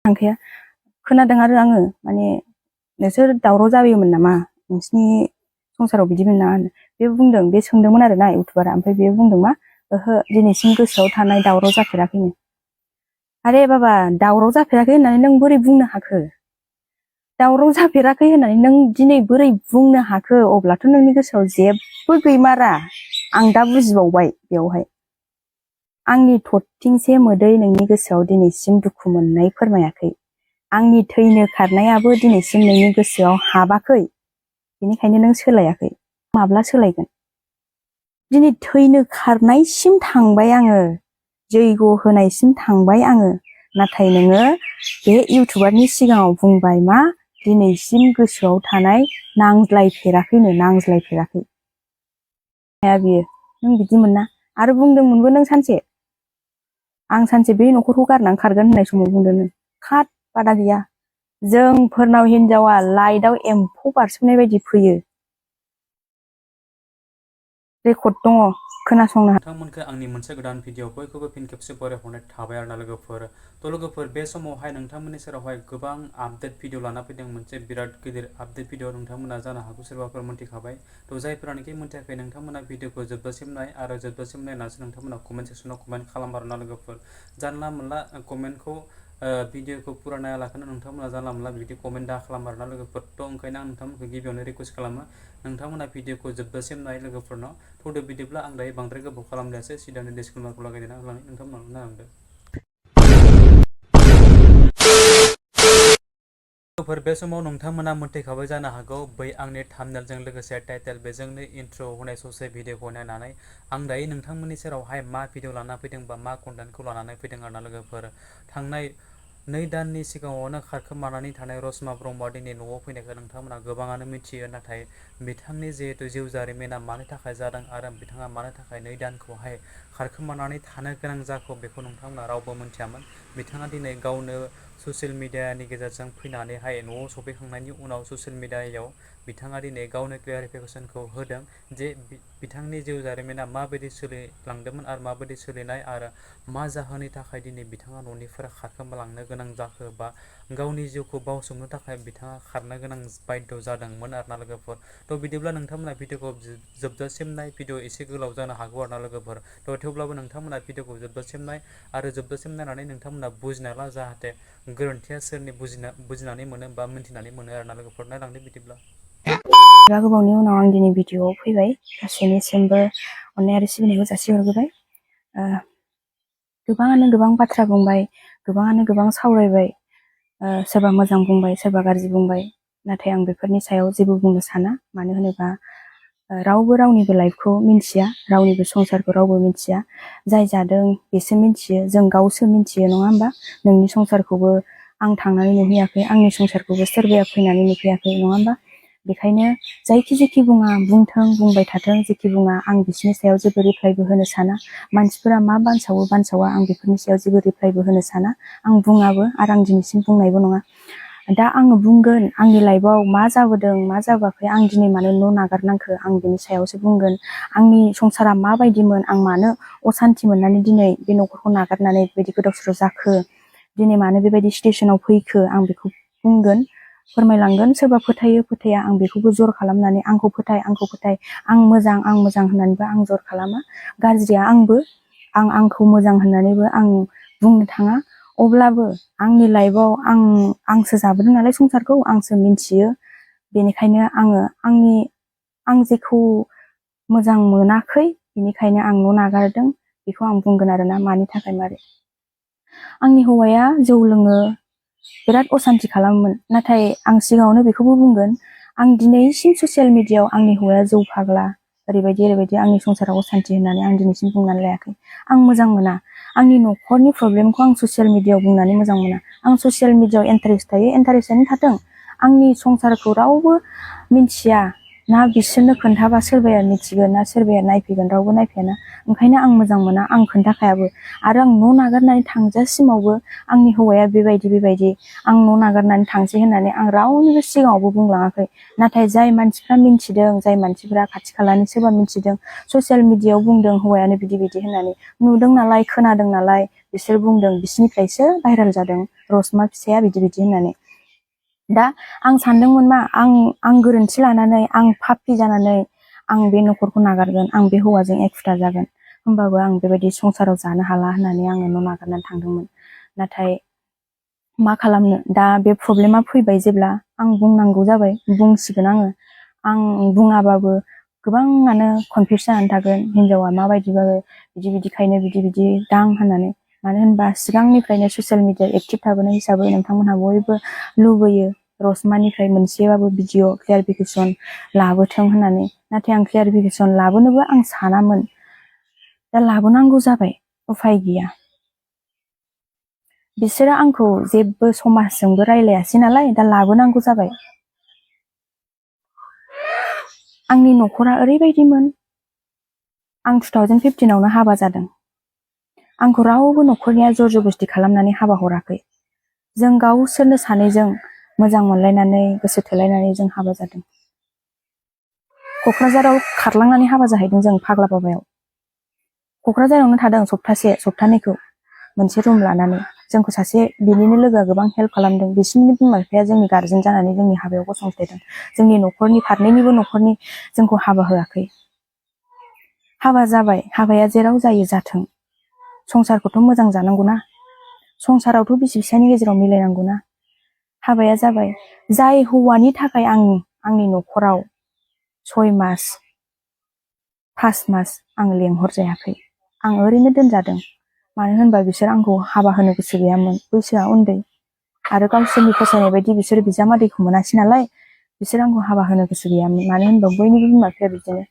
थांखाया खोनादों आरो आङो माने नोंसोर दावराव जाबायमोन नामा नोंसिनि संसाराव बिदिमोन ना बे बुंदों बे सोंदोंमोन आरो ना इउटुबारा ओमफ्राय बे बुंदों मा ओहो दिनैसिम गोसोआव थानाय दावराव जाफेराखैनो आरे बाबा दावराव जाफेराखै होननानै नों बोरै बुंनो हाखो दावराव जाफेराखै होननानै नों दिनै बोरै बुंनो हाखो अब्लाथ' नोंनि गोसोआव जेबो गैमारा आं दा बुजिबावबाय बेवहाय आंनि थरथिंसे मोदै नोंनि गोसोआव दिनैसिम दुखु मोननाय फोरमायाखै आंनि थैनो खारनायाबो दिनैसिम नोंनि गोसोआव हाबाखै बेनिखायनो नों सोलायाखै माब्ला सोलायगोन दिनै थैनो खारनायसिम थांबाय आङो जैग' होनायसिम थांबाय आङो नाथाय नोङो बे इउटुबारनि सिगाङाव बुंबाय मा दिनैसिम गोसोआव थानाय नांज्लायफेराखैनो नांज्लायफेराखै बियो नों बिदिमोन ना आरो बुंदोंमोनबो नों सानसे आं सानसे बे न'खरखौ गारनानै खारगोन होननाय समाव बुंदों नों खाद बादा गैया जोंफोरनाव हिनजावा लाइटआव एम्फौ बारसोमनाय बायदि फैयो रेकर्ड दङ खोनासंनो नोंथांमोनखौ आंनि मोनसे गोदान भिडिअ बयखौबो फिन खेबसे बरायहरनाय थाबाय आरोना लोगोफोर थ' लोगोफोर बे समावहाय नोंथांमोननि सेरावहाय गोबां आपडेट भिडिअ लाना फैदों मोनसे बिराद गिदिर आपडेट भिडिअ नोंथांमोना जानो हागौ सोरबाफोर मोनथिखाबाय थ' जायफोरानोखि मोनथियाखै नोंथांमोना भिडिअखौ जोबजासिम नाय आरो जोबजासिम नायनासो नोंथांमोना कमेन्ट सेक्सनाव कमेन्ट खालाम आरोना लोगोफोर जानला मोनला कमेन्टखौ भिडिअखौ पुरा नायालाखैनो नोंथांमोना जानला मोनला बिदि कमेन्ट दा खालाम आरोना लोगोफोर थ' ओंखायनो आं नोंथांमोनखौ गिबियावनो रिकुवेस्ट खालामो नोंथांमोना भिडिअखौ जोबजासिम नाय लोगोफोरनाव थ'दो बिदिब्ला आं दायो बांद्राय गोबाव खालामलायासै सिदानो डिसक्लेमारखौ लागायना होलांनि नोंथांमोनाव नायलांदो लोगोफोर बे समाव नोंथांमोना मोनथिखाबाय जानो हागौ बै आंनि थाम्बनेलजों लोगोसे टाइटेल बेजोंनो इन्ट्र होनाय ससे भिडिअखौ नायनानै आं दायो नोंथांमोननि सेरावहाय मा भिडिअ लाना फैदों बा मा कन्टेन्टखौ लानानै फैदों आरोना लोगोफोर थांनाय 2 दाननि सिगाङावनो खारखोमानानै थानाय रसमा ब्रह्मआ दिनै न'आव फैनायखौ नोंथांमोना गोबाङानो मिथियो नाथाय बिथांनि जिहेतु जिउ जारिमिना मानि थाखाय जादों आरो बिथाङा मानि थाखाय 2 दानखौहाय खारखोमानानै थानो गोनां जाखो बेखौ नोंथांमोना रावबो मिथियामोन बिथाङा दिनै गावनो ससियेल मिडियानि गेजेरजों फैनानैहाय न'आव सफैखांनायनि उनाव ससियेल मिडियायाव बिथाङा दिनै गावनो क्लियारिफिकेसनखौ होदों जे बिथांनि जिउ जारिमिना माबायदि सोलिलांदोंमोन आरो माबायदि सोलिनाय आरो मा जाहोननि थाखाय दिनै बिथाङा न'निफ्राय खारखोमालांनो गोनां जाखो बा गावनि जिउखौ बावसोमनो थाखाय बिथाङा खारनो गोनां बाध्य जादोंमोन आरोना लोगोफोर थ' बिदिब्ला नोंथांमोना भिडिअखौ जोबजासिम नाय भिडिअ एसे गोलाव जानो हागौ आरोना लोगोफोर थ' थेवब्लाबो नोंथांमोना भिडिअखौ जोबजासिम नाय आरो जोबजासिम नायनानै नोंथांमोना बुजिना ला जाहाथे गोरोन्थिया सोरनि बुजिनानै मोनो बा मिन्थिनानै मोनो आरोना लोगोफोर नायलांदो बिदिब्ला गोबावनि उनाव आं दिनै भिडिअआव फैबाय गासैनिसिमबो अननाय आरो सिबिनायखौ जासिहरग्रोबाय गोबाङानो गोबां बाथ्रा बुंबाय गोबाङानो गोबां सावरायबाय सोरबा मोजां बुंबाय सोरबा गाज्रि बुंबाय नाथाय आं बेफोरनि सायाव जेबो बुंनो साना मानो होनोबा रावबो रावनिबो लाइफखौ मिन्थिया रावनिबो संसारखौ रावबो मिन्थिया जाय जादों बेसो मिन्थियो जों गावसो मिन्थियो नङा होमबा नोंनि संसारखौबो आं थांनानै नुहैयाखै आंनि संसारखौबो सोरबाया फैनानै नुफैयाखै नङा होमबा बेखायनो जायखि जेखि बुङा बुंथों बुंबाय थाथों जेखि बुङा आं बिसोरनि सायाव जेबो रिप्लाइबो होनो साना मानसिफोरा मा बानसावा आं बेफोरनि सायाव जेबो रिप्लाइबो होनो साना आं बुङाबो आरो आं दिनैसिम बुंनायबो नङा दा आङो बुंगोन आंनि लाइफआव मा जाबोदों मा जाबोआखै आं दिनै मानो न' नागारनांखो आं बिनि सायावसो बुंगोन आंनि संसारा माबायदिमोन आं मानो असान्थि मोननानै दिनै बे न'खरखौ नागारनानै बेबायदि गोदाव सोराव जाखो दिनै मानो बेबायदि सिटुएसनाव फैखो आं बेखौ बुंगोन फोरमायलांगोन सोरबा फोथायो फोथाया आं बेखौबो जर खालामनानै आंखौ फोथाय आं मोजां होननानैबो आं जर खालामा गाज्रिया आंखौ मोजां होननानैबो आं बुंनो थाङा अब्लाबो आंनि लाइफआव आंसो जाबोदों नालाय संसारखौ आंसो मिन्थियो बेनिखायनो आं जेखौ मोजां मोनाखै बेनिखायनो आं न' नागारदों बेखौ आं बुंगोन आरोना मानि थाखाय मारै आंनि हौवाया जौ लोङो बिराद असान्थि खालामोमोन नाथाय आं सिगाङावनो बेखौबो बुंगोन आं दिनैसिम ससियेल मिडियायाव आंनि हौवाया जौ फाग्ला ओरैबायदि आंनि संसाराव असान्थि होननानै आं दिनैसिम बुंनानै लायाखै आं मोजां मोना आंनि न'खरनि प्रब्लेमखौ आं ससियेल मिडियायाव बुंनानै मोजां मोना आं ससियेल मिडियायाव इन्टारेस्ट थायो इन्टारेस्टआनो थाथों आंनि संसारखौ रावबो मिन्थिया ना बिसोरनो खोन्थाबा सोरबाया मिथिगोन ना सोरबाया नायफैगोन, रावबो नायफैयाना। ओंखायनो आं मोजां मोना, आं खोन्थाखायाबो। आरो आं न' नागारनानै थांजासिमावबो आंनि हौवाया बेबायदि आं न' नागारनानै थांसै होननानै आं रावनिबो सिगाङावबो बुंलाङाखै। नाथाय जाय मानसिफ्रा मिन्थिदों, जाय मानसिफ्रा खाथि खालानि सोरबा मिन्थिदों, ससियेल मिडियायाव बुंदों हौवायानो बिदि होननानै, नुदों नालाय खोनादों नालाय बिसोर बुंदों, बिसोरनिफ्रायसो भाइरेल जादों रसमा फिसाया बिदि होननानै। दा आं सानदोंमोन मा, आं गोरोन्थि लानानै, आं पापि जानानै आं बे न'खरखौ नागारगोन, आं बे हौवाजों एखुथा जागोन। होमबाबो आं बेबायदि संसाराव जानो हाला होननानै आङो न' नागारनानै थांदोंमोन। नाथाय मा खालामनो, दा बे प्रब्लेमा फैबाय जेब्ला आं बुंनांगौ जाबाय, बुंसिगोन आङो। आं बुङाबाबो गोबाङानो कनफिउस जानानै थागोन, हिनजावा माबायदिबाबो बिदिखायनो बिदि दां होननानै। मानो होनबा सिगांनिफ्रायनो ससियेल मिडिया एक्टिभ थाबोनाय हिसाबै नोंथांमोनहा बयबो लुबैयो रसमानिफ्राय मोनसेबाबो भिडिअ क्लियारिफिकेसन लाबोथों होननानै। नाथाय आं क्लियारिफिकेसन लाबोनोबो आं सानामोन। दा लाबोनांगौ जाबाय, उफाय गैया। बिसोरो आंखौ जेबो समाजजोंबो रायलायासै नालाय, दा लाबोनांगौ जाबाय। आंनि न'खरा ओरैबायदिमोन, आं 2015आवनो हाबा जादों। आंखौ रावबो न'खरनिया जर जबस्ति खालामनानै हाबा हराखै। जों गावसोरनो सानैजों मोजां मोनलायनानै, गोसो थोलायनानै जों हाबा जादों। क'क्राझाराव खारलांनानै हाबा जाहैदों जों, फाग्ला बाबायाव। क'क्राझारावनो थादों सप्तानैखौ मोनसे रुम लानानै। जोंखौ सासे बिनिनो लोगोआ गोबां हेल्प खालामदों। बिसिनि बिमा बिफाया जोंनि गार्जेन जानानै जोंनि हाबायाव गसंथायदों। जोंनि न'खरनि फारनैनिबो न'खरनि जोंखौ हाबा होआखै। हाबा जाबाय, हाबाया जेराव जायो जाथों। संसारखौथ' मोजां जानांगौना, संसारावथ' बिसि फिसायनि गेजेराव मिलायनांगौना। हाबाया जाबाय, जाय हौवानि थाखाय आंनि न'खराव 6 मास 5 मास आं लेंहरजायाखै। आं ओरैनो दोनजादों। मानो होनबा बिसोर आंखौ हाबा होनो गोसो गैयामोन, बैसोआ उन्दै। आरो गावसोरनि फसायनाय बायदि बिसोर बिजामादैखौ मोनासै नालाय, बिसोर आंखौ हाबा होनो गोसो गैयामोन। मानो होनबा बयनिबो बिमा बिफाया बिदिनो,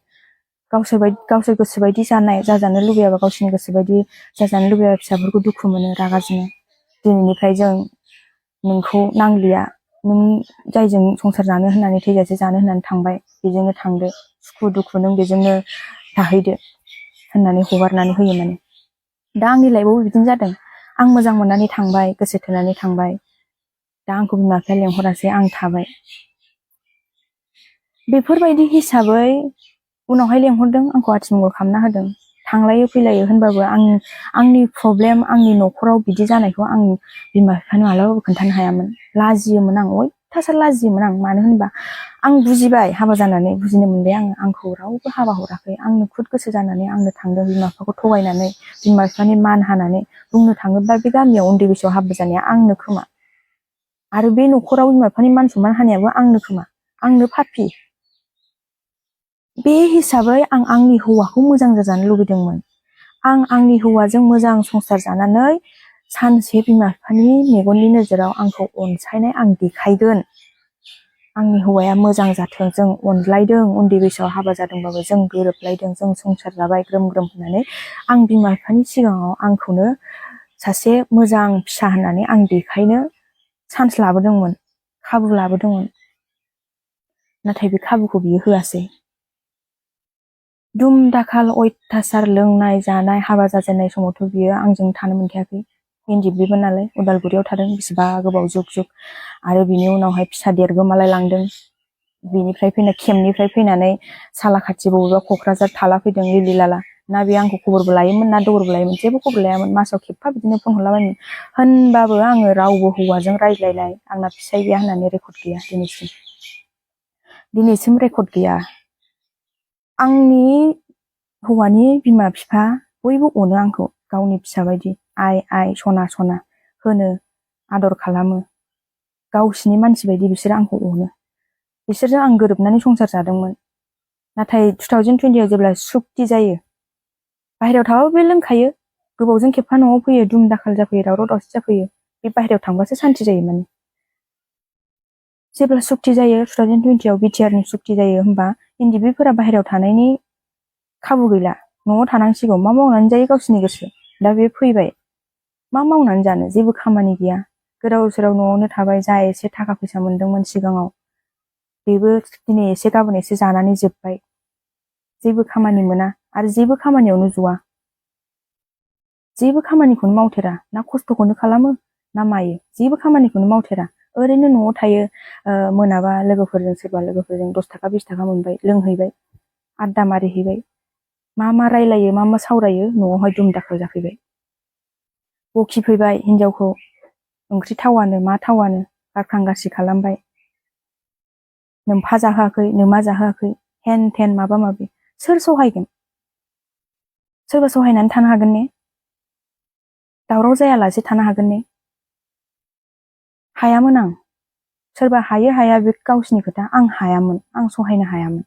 गावसोर गोसोबायदि जाजानो लुबैयाबा, गावसोरनि गोसोबायदि जाजानो लुबैयाबा फिसाफोरखौ दुखु मोनो, रागा जोङो। दिनैनिफ्राय जों नोंखौ नांलिया, नों जायजों संसार जानो होननानै थैजासे जानो होननानै थांबाय, बेजोंनो थांदो, सुखु दुखु नों बेजोंनो थाहैदो होननानै हगारनानै होयो माने। दा आंनि लाइफआवबो बिदिनो जादों। आं मोजां मोननानै थांबाय, गोसो थोनानै थांबाय। दा आंखौ बिमा बिफाया लेंहरासै, आं थाबाय। बेफोरबायदि हिसाबै उनावहाय लेंहरदों, आंखौ आथिमंगल खालामना होदों। थांलायो फैलायो होनबाबो आंनि प्रब्लेम, आंनि न'खराव बिदि जानायखौ आं बिमा बिफानो मालाबाबो खोन्थानो हायामोन। लाजियोमोन आं, अयथासार लाजियोमोन आं। मानो होनबा आं बुजिबाय, हाबा जानानै बुजिनो मोनबाय आंखौ रावबो हाबा हराखै। आंनो खुद गोसो जानानै आंनो थांदों, बिमा बिफाखौ थगायनानै, बिमा बिफानि मान हानानै। बुंनो थाङोब्ला बे गामियाव उन्दै बैसोआव हाबा जानाया आंनो खोमा। आरो बे न'खराव बिमा बिफानि मान सनमान हानायाबो आंनो खोमा। आंनो पापि। बे हिसाबै आं आंनि हौवाखौ मोजां जाजानो लुबैदोंमोन। आं आंनि हौवाजों मोजां संसार जानानै सानसे बिमा बिफानि मेगननि नोजोराव आंखौ अनसायनाय आं देखायगोन। आंनि हौवाया मोजां जाथों, जों अनलायदों, उन्दै बैसोआव हाबा जादोंबाबो जों गोरोबलायदों, जों संसार जाबाय ग्रोम होननानै आं बिमा बिफानि सिगाङाव आंखौनो सासे मोजां फिसा होननानै आं देखायनो चान्स लाबोदोंमोन, खाबु लाबोदोंमोन। नाथाय बे खाबुखौ बियो होआसै। दुम दाखाल अयथासार लोंनाय जानाय, हाबा जाजेननाय समावथ' बियो आंजों थानो मोनखायाखै। इन्दिबिमोन नालाय, उदालगुरियाव थादों बेसेबा गोबाव जुग। आरो बिनि उनावहाय फिसा देरगोमालाय लांदों। केम्पनिफ्राय फैनानै सालाखाथि बबेबा क'क्राझार थाला फैदों, लिलि लाला। ना बे आंखौ खबरबो लायोमोन, ना दबरबो लायोमोन, जेबो खबर लायामोन। मासाव खेबफा बिदिनो फन हरलाबायोमोन। होनबाबो आङो रावबो हौवाजों रायज्लायनाय, आंना फिसाय गैया होननानै रेकर्ड गैया दिनैसिम रेकर्ड गैया। आंनि हौवानि बिमा बिफा बयबो अनो आंखौ, गावनि फिसा बायदि आइ सना होनो, आदर खालामो। गावसिनि मानसि बायदि बिसोरो आंखौ अनो। बिसोरजों आं गोरोबनानै संसार जादोंमोन। नाथाय 2020आव जेब्ला सुक्ति जायो, बाहेरायाव थाबाबो बे लोंखायो, गोबावजों खेबफा न'आव फैयो, दुम दाखाल जाफैयो, दावराव दावसि जाफैयो। बे बाहेरायाव थांबासो सान्ति जायो माने। जेब्ला सुक्ति जायो 2020आव बिटिआरनि सुक्ति जायो, होमबा इन्दिबिफोरा बाहेरायाव थानायनि खाबु गैला, न'आव थानांसिगौ। मा मावनानै जायो गावसिनि गोसो। दा बे फैबाय, मा मावनानै जानो, जेबो खामानि गैया। गोदाव सोराव न'आवनो थाबाय। जा एसे थाखा फैसा मोनदोंमोन सिगाङाव, बेबो दिनै एसे गाबोन एसे जानानै जोब्बाय, जेबो खामानि मोना आरो जेबो खामानियावनो ज'आ, जेबो खामानिखौनो मावथेरा, ना खस्थ'खौनो खालामो ना मायो, जेबो खामानिखौनो मावथेरा, ओरैनो न'आव थायो। मोनाबा लोगोफोरजों सोरबा लोगोफोरजों 10 थाखा 20 थाखा मोनबाय, लोंहैबाय, आड्डा मारिहैबाय, मा रायलायो मा सावरायो न'आवहाय दुम दाखाल जाफैबाय, बखिफैबाय हिनजावखौ, ओंख्रि थावानो मा थावानो गारखां गारसि खालामबाय, नोमफा जाहोआखै नोमा जाहोआखै, हेन थेन माबा माबि, सोर सहायगोन? सोरबा सहायनानै थानो हागोन ने? दावराव जायालासे थानो हागोन ने? हायामोन आं। सोरबा हायो हाया बे गावसिनि खोथा, आं हायामोन, आं सहायनो हायामोन,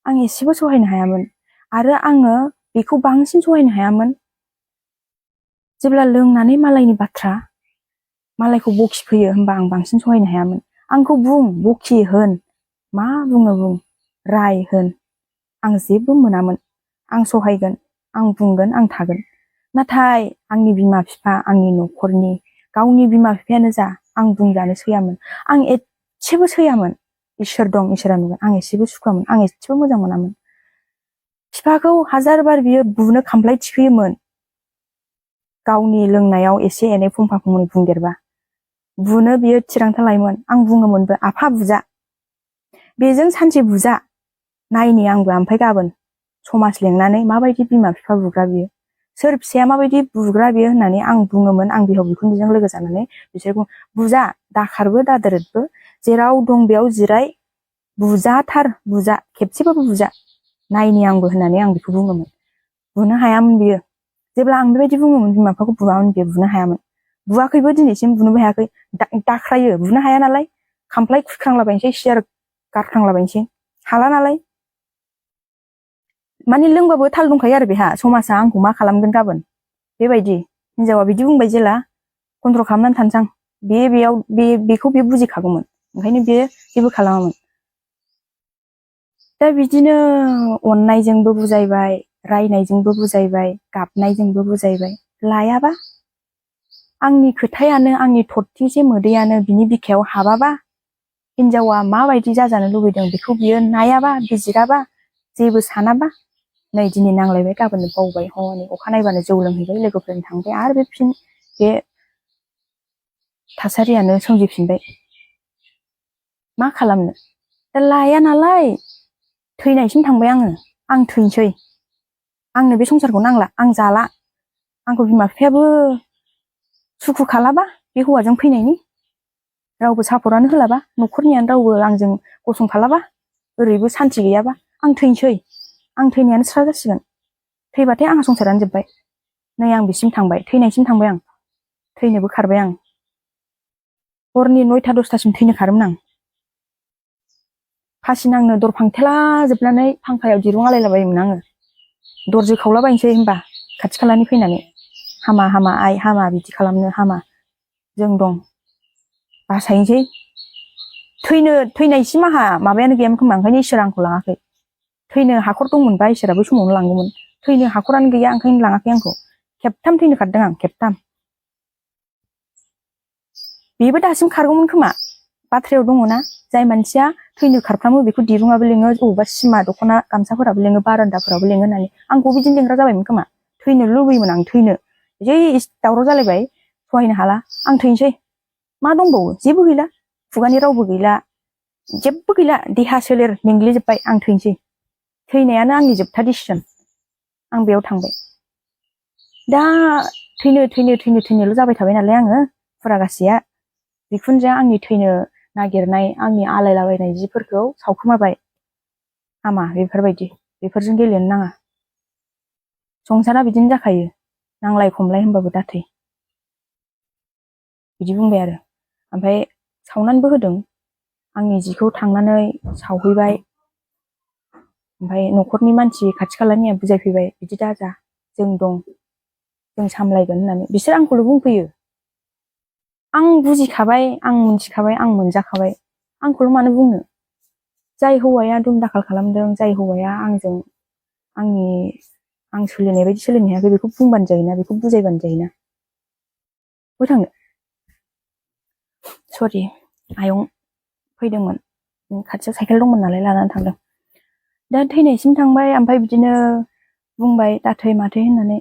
आं एसेबो सहायनो हायामोन। आरो आङो बेखौ बांसिन सहायनो हायामोन जेब्ला लोंनानै मालायनि बाथ्रा, मालायखौ बखिफैयो होमबा आं बांसिन सहायनो हायामोन। आंखौ बुं, बखि होन, मा बुङो बुं, राय होन, आं जेबो मोनामोन। आं सहायगोन, आं बुंगोन, आं थागोन। नाथाय आंनि बिमा बिफा, आंनि न'खरनि, गावनि बिमा बिफायानो जा, आं बुंजानो सैयामोन। आं एसेबो सैयामोन। इसोर दं, इसोरा नुगोन, आं एसेबो सुखुवामोन, आं एसेबो मोजां मोनामोन। बिफाखौ हाजार बार बियो बुनो खामफ्लाय थिखोयोमोन, गावनि लोंनायाव एसे एनै फंफा फंनै बुंदेरबा बुनो बियो थिरांथा लायोमोन। आं बुङोमोनबो, आफा बुजा, बेजों सानसे बुजा नायनि आंबो, ओमफ्राय गाबोन समाज लेंनानै माबायदि बिमा बिफा बुग्रा बियो, सोर फिसाया माबायदि बुग्रा बियो होननानै आं बुङोमोन। आं बिहाव बिखुनजोजों लोगो जानानै बिसोरखौ बुजा, दाखारबो दादोरदबो, जेराव दं बेयाव जिराय, बुजाथार, बुजा, खेबसेबाबो बुजा, नायनि आंबो होननानै आं बेखौ बुङोमोन। बुनो हायामोन बियो। जेब्ला आं बेबायदि बुङोमोन, बिमा बिफाखौ बुवामोन, बियो बुनो हायामोन। बुवाखैबो, दिनैसिम बुनोबो हायाखै। दाख्रायो, बुनो हाया नालाय, खामफ्लाय खुख्रांलाबायनोसै, सियार गारख्रांलाबायनोसै, हाला नालाय। माने लोंबाबो थाल दंखायो आरो बेहा, समाजा आंखौ मा खालामगोन गाबोन, बेबायदि। हिनजावा बिदि बुंबाय जेला, कन्ट्रल खालामनानै थानोसां, बेखौ बे बुजिखागौमोन, ओंखायनो बे जेबो खालामामोन। दा बिदिनो अननायजोंबो बुजायबाय, रायनायजोंबो बुजायबाय, गाबनायजोंबो बुजायबाय, लायाबा, आंनि खोथायानो, आंनि थरथिंसे मोदैयानो बिनि बिखायाव हाबाबा, हिनजावा माबायदि जाजानो लुबैदों बेखौ बियो नायाबा, बिजिराबा, जेबो सानाबा, नै दिनै नांलायबाय, गाबोननो बावबाय, हनै अखानायबानो जौ लोंहैबाय, लोगोफोरजों थांबाय, आरो बे थासारियानो सोमजिफिनबाय। मा खालामनो? दा लाया नालाय, थैनायसिम थांबाय आङो। आं थैनोसै, आंनो बे संसारखौ नांला, आं जाला। आंखौ बिमा बिफायाबो सुखु खालाबा बे हौवाजों फैनायनि, रावबो सापर्टआनो होलाबा, न'खरनियानो रावबो आंजों गसंफालाबा, ओरैबो सान्थि गैयाबा, आं थैनोसै, आं थैनायानो स्रा जासिगोन। थैबाथाय आंहा संसारानो जोब्बाय। नै आं बिसिम थांबाय, थैनायसिम थांबाय आं, थैनोबो खारबाय आं। हरनि 9टा 10टासिम थैनो खारोमोन आं। फासि नांनो दर फांथेला जोबनानै फांखायाव दिरुं आलायलाबायोमोन आङो। दर जोखावलाबायनोसै होनबा खाथि खालानि फैनानै, हामा हामा आइ, हामा बिदि खालामनो हामा, जों दं, बासायनोसै। थैनायसिम आंहा माबायानो गैयामोन खोमा, ओंखायनो इसोरा आंखौ लाङाखै। थैनो हाखर दंमोनबा इसोरा बै समावनो लांगौमोन। थैनो हाखरानो गैया, ओंखायनो लाङाखै आंखौ। खेबथाम थैनो खारदों आं, खेबथाम। बेबो दासिम खारगौमोन खोमा। बाथ्रायाव दङना, जाय मानसिया थैनो खारफ्रामो बेखौ दिरुङाबो लेङो, बबेबा सिमा दख'ना गामसाफोराबो लेङो, बारान्दाफोराबो लेङो होननानै। आंखौ बिदिनो लेंग्रा जाबायमोन खोमा। थैनो लुबैयोमोन आं, थैनो। जै दावराव जालायबाय, सहायनो हाला, आं थैनोसै। मा दंबावो? जेबो गैला, खुगानि रावबो गैला, जेबो गैला, देहा सोलेर मेंग्लिजोब्बाय, आं थैनोसै। थैनायानो आंनि जोबथा डिसिसन। आं बेयाव थांबाय। दा थैनोल' जाबाय थाबाय नालाय आङो, फुरागासेया। बिखुनजोआ आंनि थैनो नागिरनाय, आंनि आलायलाबायनाय जिफोरखौ सावखोमाबाय। हामा बेफोरबायदि, बेफोरजों गेलेनो नाङा। संसारा बिदिनो जाखायो, नांलाय खमलाय होनबाबो दाथै। बिदि बुंबाय आरो। ओमफ्राय सावनानैबो होदों, आंनि जिखौ थांनानै सावहैबाय। ओमफ्राय न'खरनि मानसि खाथि खालानिया बुजायफैबाय, बिदि दाजा, जों दं, जों सामलायगोन होननानै। बिसोर आंखौल' बुंफैयो। आं बुजिखाबाय, आं मिथिखाबाय, आं मोनजाखाबाय, आंखौल' मानो बुंनो। जाय हौवाया दुम दाखाल खालामदों, जाय हौवाया आं सोलिनाय बायदि सोलिनो हायाखै, बेखौ बुंबानो जायोना, बेखौ बुजायबानो जायोना। बहाय थांनो? सरि, आयं फैदोंमोन। खाथियाव साइकेल दंमोन नालाय लानानै थांदों। दा थैनायसिम थांबाय, ओमफ्राय बिदिनो बुंबाय दाथै माथै होननानै।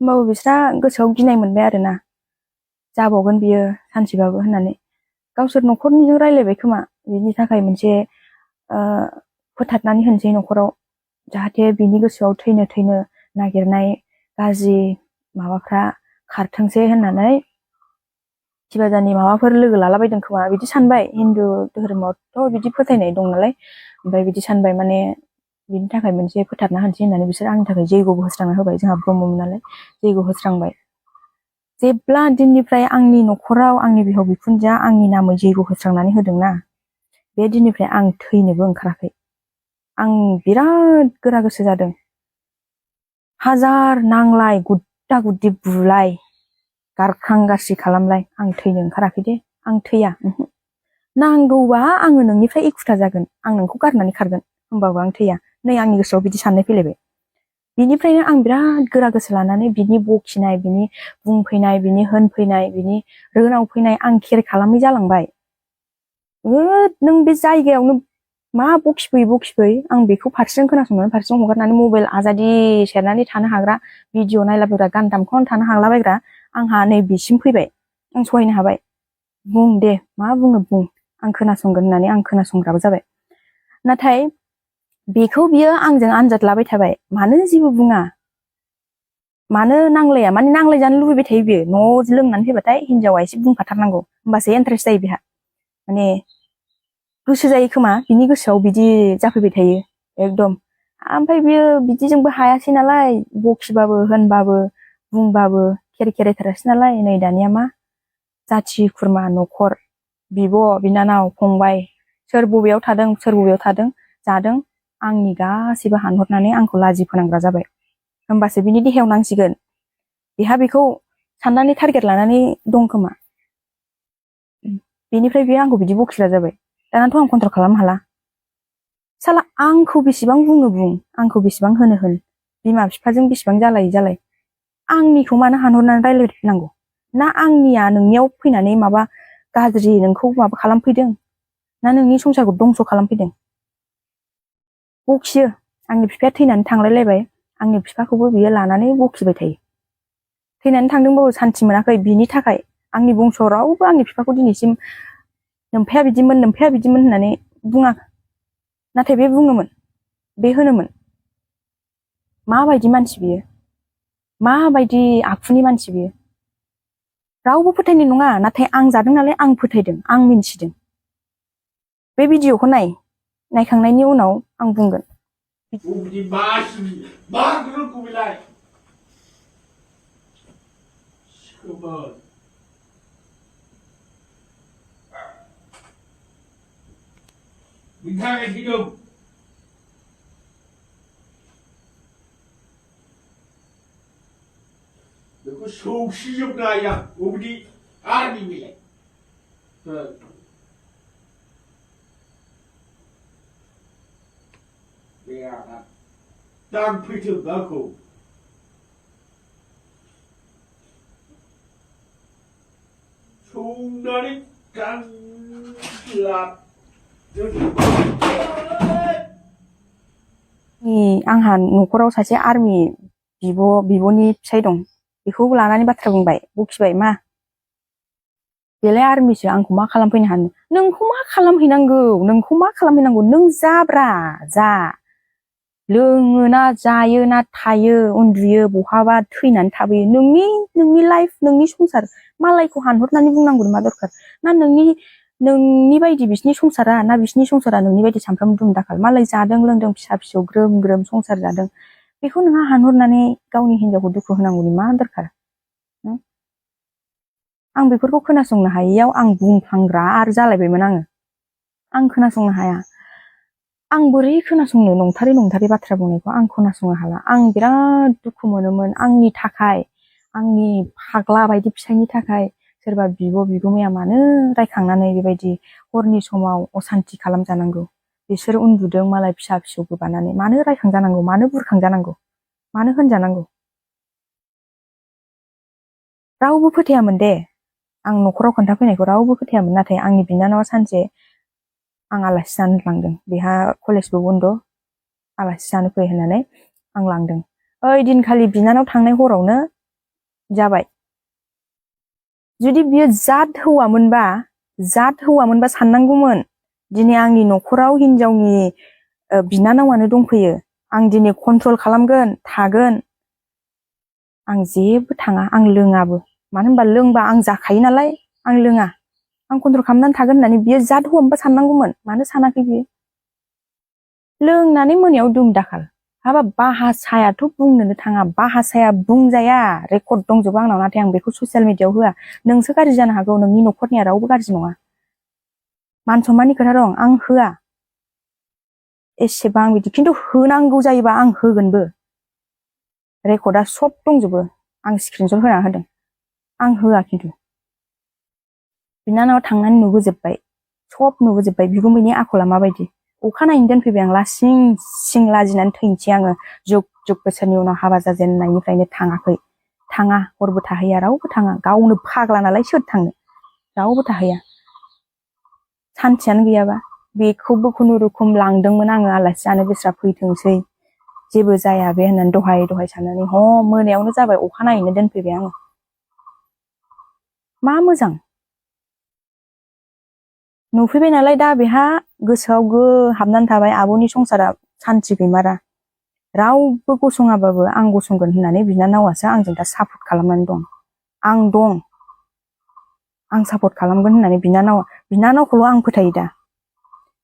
होमबाबो बिस्रा गोसोआव गिनाय मोनबाय आरोना, जाबावगोन बियो सानसेबाबो होननानै। गावसोर न'खरनिजों रायलायबाय खोमा, बिनि थाखाय मोनसे फोथारनानै होनसै न'खराव, जाहाथे बिनि गोसोआव थैनो नागिरनाय गाज्रि माबाफ्रा खारथोंसै होननानै सिबाजानि माबाफोर लोगो लालाबायदों खोमा बिदि सानबाय। हिन्दु धोरोमावथ' बिदि फोथायनाय दं नालाय, ओमफ्राय बिदि सानबाय माने बिनि थाखाय मोनसे फोथारना होनसै होननानै बिसोर आंनि थाखाय जैग'बो होस्रांना होबाय। जोंहा ब्रह्ममोन नालाय जैग' होस्रांबाय। जेब्ला दिननिफ्राय आंनि न'खराव आंनि बिहाव बिखुनजोआ आंनि नामै जैग' होस्रांनानै होदोंना, बे दिननिफ्राय आं थैनोबो ओंखाराखै। आं बिराद गोरा गोसो जादों। हाजार नांलाय गुद्दा गुद्दि बुलाय गारखां गारसि खालामलाय, आं थैनो ओंखाराखै दे, आं थैया। नांगौबा आङो नोंनिफ्राय एखुथा जागोन, आं नोंखौ गारनानै खारगोन, होमबाबो आं थैया। नै आंनि गोसोआव बिदि साननाय फैलायबाय। बिनिफ्रायनो आं बिराद गोरा गोसो लानानै बिनि बखिनाय, बिनि बुंफैनाय, बिनि होनफैनाय, बिनि रोनाव फैनाय आं केर खालामै जालांबाय। नों बे जायगायावनो मा बखिफै आं बेखौ फारसेजों खोनासंनानै फारसेजों हगारनानै मबाइल आजादि सेरनानै थानो हाग्रा, भिडिअ नायलाबायग्रा, गान दामख'नानै थानो हालाबायग्रा आंहा नै बिसिम फैबाय। आं सहायनो हाबाय। बुं दे मा बुङो बुं, आं खोनासंगोन होननानै आं खोनासंग्राबो जाबाय। नाथाय बेखौ बियो आंजों आनजाद लाबाय थाबाय, मानो जेबो बुङा, मानो नांलाया, माने नांलायजानो लुबैबाय थायो बियो। न'आव लोंनानै फैबाथाय हिनजावा एसे बुंखाथारनांगौ, होमबासो इन्टारेस्ट जायो बेहा। माने गोसो जायो खोमा, बिनि गोसोआव बिदि जाफैबाय थायो एकदम। ओमफ्राय बियो बिदिजोंबो हायासै नालाय, बखिबाबो होनबाबो बुंबाबो खेरेखेरायथारासै नालाय, नै दानिया मा जाथि खुरमा न'खर, बिब' बिनानाव फंबाय, सोर बबेयाव थादों सोर बबेयाव थादों जादों, आंनि गासैबो हानहरनानै आंखौ लाजि फोनांग्रा जाबाय। होमबासो बिनि देहायाव नांसिगोन, बेहा बेखौ साननानै टारगेट लानानै दं खोमा। बेनिफ्राय बेयो आंखौ बिदि बखिग्रा जाबाय। दानाथ' आं कन्ट्रल खालामनो हाला। साला आंखौ बेसेबां बुङो बुं, आंखौ बेसेबां होनो होन, बिमा बिफाजों बेसेबां जालाय, आंनिखौ मानो हानहरनानै रायलायनांगौ? ना आंनिया नोंनियाव फैनानै माबा गाज्रि नोंखौ माबा खालामफैदों, ना नोंनि संसारखौ दंस' खालामफैदों? बखियो, आंनि बिफाया थैनानै थांलायलायबाय, आंनि बिफाखौबो बियो लानानै बखिबाय थायो। थैनानै थांदोंबाबो सान्थि मोनाखै। बिनि थाखाय आंनि बंस'आव रावबो आंनि बिफाखौ दिनैसिम नोमफाया बिदिमोन होननानै बुङाखै। नाथाय बे बुङोमोन, बे होनोमोन। माबायदि मानसि बियो, माबायदि आखुनि मानसि बियो? रावबो फोथायनाय नङा, नाथाय आं जादों नालाय आं फोथायदों, आं मिन्थिदों। बे भिडिअ'खौ नायखांनायनि उनाव आं बुंगोन। बेखौ सौसिजोबनो हायो आं, बबेदि आर्मि बेलाय। बे आंहा दांफैथों आंखौ। सौनानै आंहा न'खराव सासे आर्मि बिब'नि फिसाय दं, बेखौ लानानै बाथ्रा बुंबाय, बखिबाय। मा बेलाय आर्मिसो, आंखौ मा खालामफैनो हानो? नोंखौ मा खालामहैनांगौ? नों जाब्रा जा, लोङो ना जायो ना थायो उन्दुयो बहाबा थैनानै थाबोयो, नोंनि लाइफ, नोंनि संसार, मालायखौ हानहरनानै बुंनांगौनि मा दरखार? ना नोंनि बायदि बिसिनि संसारा, ना बिसिनि संसारा नोंनि बायदि सानफ्रामबो दुम दाखाल? मालाय जादों लोंदों फिसा फिसौ ग्रोम ग्रोम संसार जादों, बेखौ नोंहा हानहरनानै गावनि हिनजावखौ दुखु होनांगौनि मा दरखार? आं बेफोरखौ खोनासंनो हायैयाव आं बुंफ्लांग्रा आरो जालायबायमोन आङो। आं खोनासंनो हाया। आं बोरै खोनासंनो नंथारै बाथ्रा बुंनायखौ आं खोनासंनो हाला। आं बिराद दुखु मोनोमोन आंनि थाखाय, आंनि फाग्ला बायदि फिसायनि थाखाय। सोरबा बिगुमाया मानो रायखांनानै बेबायदि हरनि समाव असान्ति खालामजानांगौ? बिसोर उन्दुदों मालाय फिसा फिसौ गोबानानै, मानो रायखांजानांगौ? मानो बुरखांजानांगौ? मानो होनजानांगौ? रावबो फोथायामोन दे, आं न'खराव खोन्थाफैनायखौ रावबो फोथायामोन। नाथाय आंनि बिनानावा सानसे आं आलासि जानो लांदों बेहा कलेजबो बन्द आलासि जानो फै होननानै आं लांदों ओइ दिनखालि बिनानाव थांनाय हरावनो जाबाय जुदि बियो जात हौवामोनबा साननांगौमोन दिनै आंनि न'खराव हिनजावनि बिनानावानो दंफैयो आं दिनै कन्ट्रल खालामगोन थागोन आं जेबो थाङा आं लोङाबो मानो होनबा लोंबा आं जाखायो नालाय आं लोङा आं कन्ट्रल खालामनानै थागोन होननानै बियो जात हौवामोनबा साननांगौमोन मानो सानाखै बियो लोंनानै मोनायाव दुम दाखाल हाबा बाहासायाथ' बुंनोनो थाङा बाहासाया बुंजाया रेकर्ड दंजोबो आंनाव नाथाय आं बेखौ ससियेल मिडियायाव होआ नोंसो गाज्रि जानो हागौ नोंनि न'खरनिया रावबो गाज्रि नङा मान सनमाननि खोथा दं आं होआ एसेबां बिदि खिन्थु होनांगौ जायोबा आं होगोनबो रेकर्डआ सब दंजोबो आं स्क्रिनशट होना होदों आं होआ खिन्थु बिनानावा थांनानै नुबोजोबबाय सब नुबोजोबबाय बिगुमैनि आखला माबायदि अखानायैनो दोनफैबाय आं लासिं सिं लाजिनानै थैनोसै आङो जुग जुग बोसोरनि उनाव हाबा जाजेननायनिफ्रायनो थाङा हरबो थाहैया रावबो थाङा गावनो फाग्ला नालाय सोर थांनो रावबो थाहैया सान्थियानो गैयाबा बेखौबो खुनुरुखुम लांदोंमोन आङो आलासि जानो बिस्रा फैथोंसै जेबो जाया बे होननानै दहाय साननानै मोनायावनो जाबाय अखानायैनो दोनफैबाय आङो मा मोजां नुफैबाय नालाय दा बेहा गोसोआव हाबनानै थाबाय आब'नि संसारा सान्थि गैमारा रावबो गसङाबाबो आं गसंगोन होननानै बिनानावासो आंजों दा सापर्ट खालामनानै दं आं सापर्ट खालामगोन होननानै बिनानावखौल' आं फोथायो दा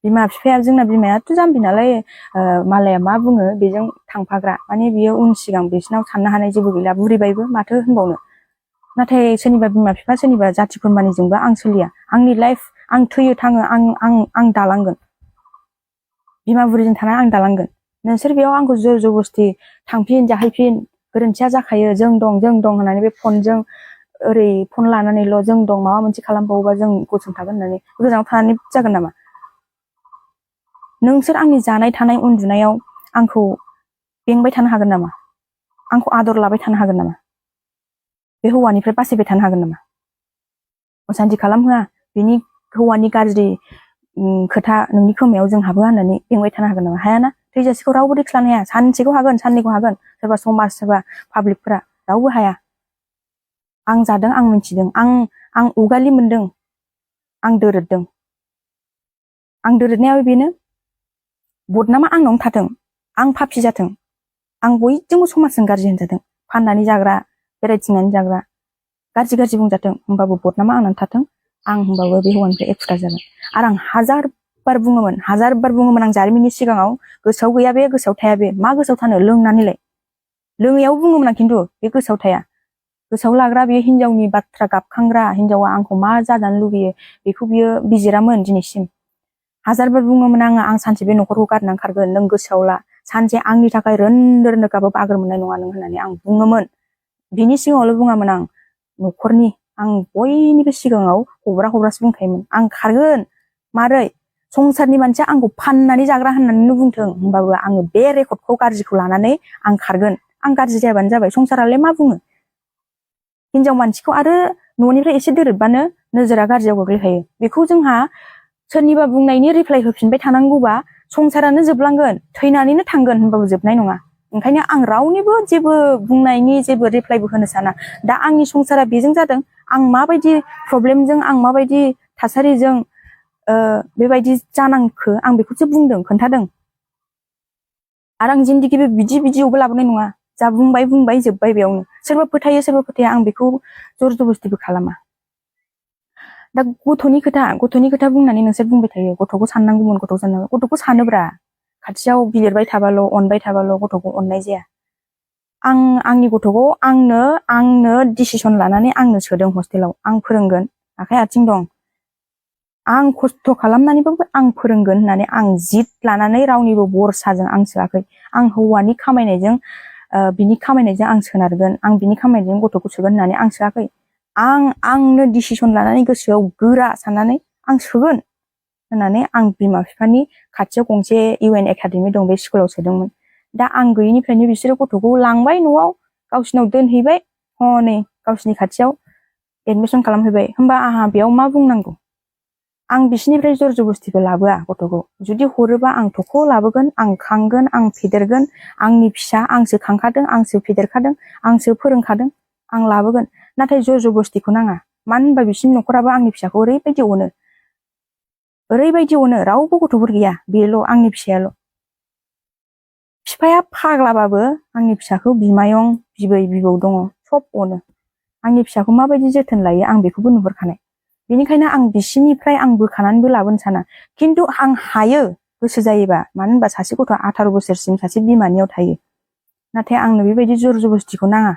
बिमा बिफाया जोंना बिमायाथ' जाम्बि नालाय मालाया मा बुङो बेजों थांफाग्रा माने बियो उन सिगां बिसिनाव साननो हानाय जेबो गैला बुरिबायबो माथो होनबावनो नाथाय सोरनिबा बिमा बिफा सोरनिबा जाथि खुरमानिजोंबो आं सोलिया आंनि लाइफ आं थैयो थाङो आं दालांगोन बिमा बुरिजों थानानै आं दालांगोन नोंसोर बेयाव आंखौ जोर जबस्थि थांफिन जाहैफिन गोरोन्थिया जाखायो जों दं होननानै बे फनजों ओरै फन लानानैल' जों दं माबा मोनसे खालामबावोबा जों गसंथागोन होननानै गोजानाव थानानै जागोन नामा नोंसोर आंनि जानाय थानाय उन्दुनायाव आंखौ बेंबाय थानो हागोन नामा आंखौ आदर लाबाय थानो हागोन नामा बे हौवानिफ्राय बासायबाय थानो हागोन नामा असान्थि खालामहोआ बिनि हौवानि गाज्रि खोथा नोंनि खोमायाव जों हाबो होननानै बेंबाय थानो हागोन नामा हायाना थैजासेखौ रावबो रिक्स लानो हाया सानसेखौ हागोन साननैखौ हागोन सोरबा समाज सोरबा पाब्लिकफोरा रावबो हाया आं जादों आं मिथिदों आं उगालि मोनदों आं दोरोदनायाबो बेनो बदनामा आंनावनो थाथों आं पापि जाथों आं बयजोंबो समाजजों गाज्रि होनजाथों फाननानै जाग्रा बेरायथिंनानै जाग्रा गाज्रि बुंजाथों होमबाबो बदनामा आंनावनो थाथों आं होमबाबो बे हौवानिफ्राय एखुथा जागोन आरो आं हाजार बार बुङोमोन आं जारिमिननि सिगाङाव गोसोआव गैया बे गोसोआव थाया बे मा गोसोआव थानो लोंनानैलाय लोङैयाव बुङोमोन आं खिन्थु बे गोसोआव थाया गोसोआव लाग्रा बे हिनजावनि बाथ्रा गाबखांग्रा हिनजावा आंखौ मा जाजानो लुबैयो बेखौ बियो बिजिरामोन दिनैसिम हाजारबार बुङोमोन आं सानसे बे न'खरखौ गारनानै खारगोन नों गोसोआव ला सानसे आंनि थाखाय रोन्दो गाबो आगोर मोननाय नङा नों होननानै आं बुङोमोन बिनि सिगाङावल' बुङामोन आं न'खरनि आं बयनिबो सिगाङाव हब्रासो बुंखायोमोन आं खारगोन मारै संसारनि मानसिया आंखौ फाननानै जाग्रा होननानैनो बुंथों होमबाबो आङो बे रेकर्डखौ गाज्रिखौ लानानै आं खारगोन आं गाज्रि जायाबानो जाबाय संसारालाय मा बुङो हिनजाव मानसिखौ आरो न'निफ्राय एसे दोरोदबानो नोजोरा गाज्रियाव गोग्लैखायो बेखौ जोंहा सोरनिबा बुंनायनि रिप्लाइ होफिनबाय थानांगौबा संसारानो जोबलांगोन थैनानैनो थांगोन होनबाबो जोबनाय नङा ओंखायनो आं रावनिबो जेबो बुंनायनि जेबो रिप्लाइबो होनो साना दा आंनि संसारा बेजों जादों आं माबायदि प्रब्लेमजों आं माबायदि थासारिजों बेबायदि जानांखो आं बेखौसो बुंदों खोन्थादों आरो आं जिन्दगिबो बिदियावबो लाबोनाय नङा जा बुंबाय जोब्बाय बेयावनो सोरबा फोथायो सोरबा फोथाया आं बेखौ जर जबस्तिबो खालामा दा गथ'नि खोथा बुंनानै नोंसोर बुंबाय थायो गथ'खौ साननांगौमोन गथ'खौ सानोब्रा खाथियाव बिलिरबाय थाबाल' अनबाय थाबाल' गथ'खौ अननाय जाया आंनि गथ'खौ आंनो डिसिसन लानानै आंनो सोदों हस्टेलाव आं फोरोंगोन आखाइ आथिं दं आं खस्थ' खालामनानैबाबो आं फोरोंगोन होननानै आं जिद लानानै रावनिबो बरसाजों आं सोआखै आं हौवानि खामायनायजों बिनि खामायनायजों आं सोनारगोन आं बिनि खामायनायजों गथ'खौ सोगोन होननानै आं सोआखै आंनो डिसिसन लानानै गोसोआव गोरा साननानै आं सोगोन होननानै आं बिमा बिफानि खाथियाव गंसे UN एकाडेमि दं बे स्कुलाव सोदोंमोन दा आं गैयिनिफ्रायनो बिसोरो गथ'खौ लांबाय न'आव गावसिनाव दोनहैबाय हनै गावसिनि खाथियाव एडमिसन खालामहैबाय होमबा आंहा बेयाव मा बुंनांगौ आं बिसिनिफ्राय जर जबस्तिबो लाबोआ गथ'खौ जुदि हरोबा आं थख' लाबोगोन आं खांगोन आं फेदेरगोन आंनि फिसा आंसो खांखादों आंसो फेदेरखादों आंसो फोरोंखादों आं लाबोगोन नाथाय जर जबस्तिखौ नाङा मानो होनबा बिसिनि न'खराबो आंनि फिसाखौ ओरैबायदि अनो रावबो गथ'फोर गैया बेल' आंनि फिसायाल' बिफाया फाग्लाबाबो आंनि फिसाखौ बिमायं बिबै बिबौ दङ सब अनो आंनि फिसाखौ माबायदि जोथोन लायो आं बेखौबो नुहुरखानाय बेनिखायनो आं बिसिनिफ्राय आं बोखानानैबो लाबोनो साना खिन्थु आं हायो गोसो जायोबा मानो होनबा सासे गथ'आ 18 बोसोरसिम सासे बिमानियाव थायो नाथाय आंनो बेबायदि जर जबस्तिखौ नाङा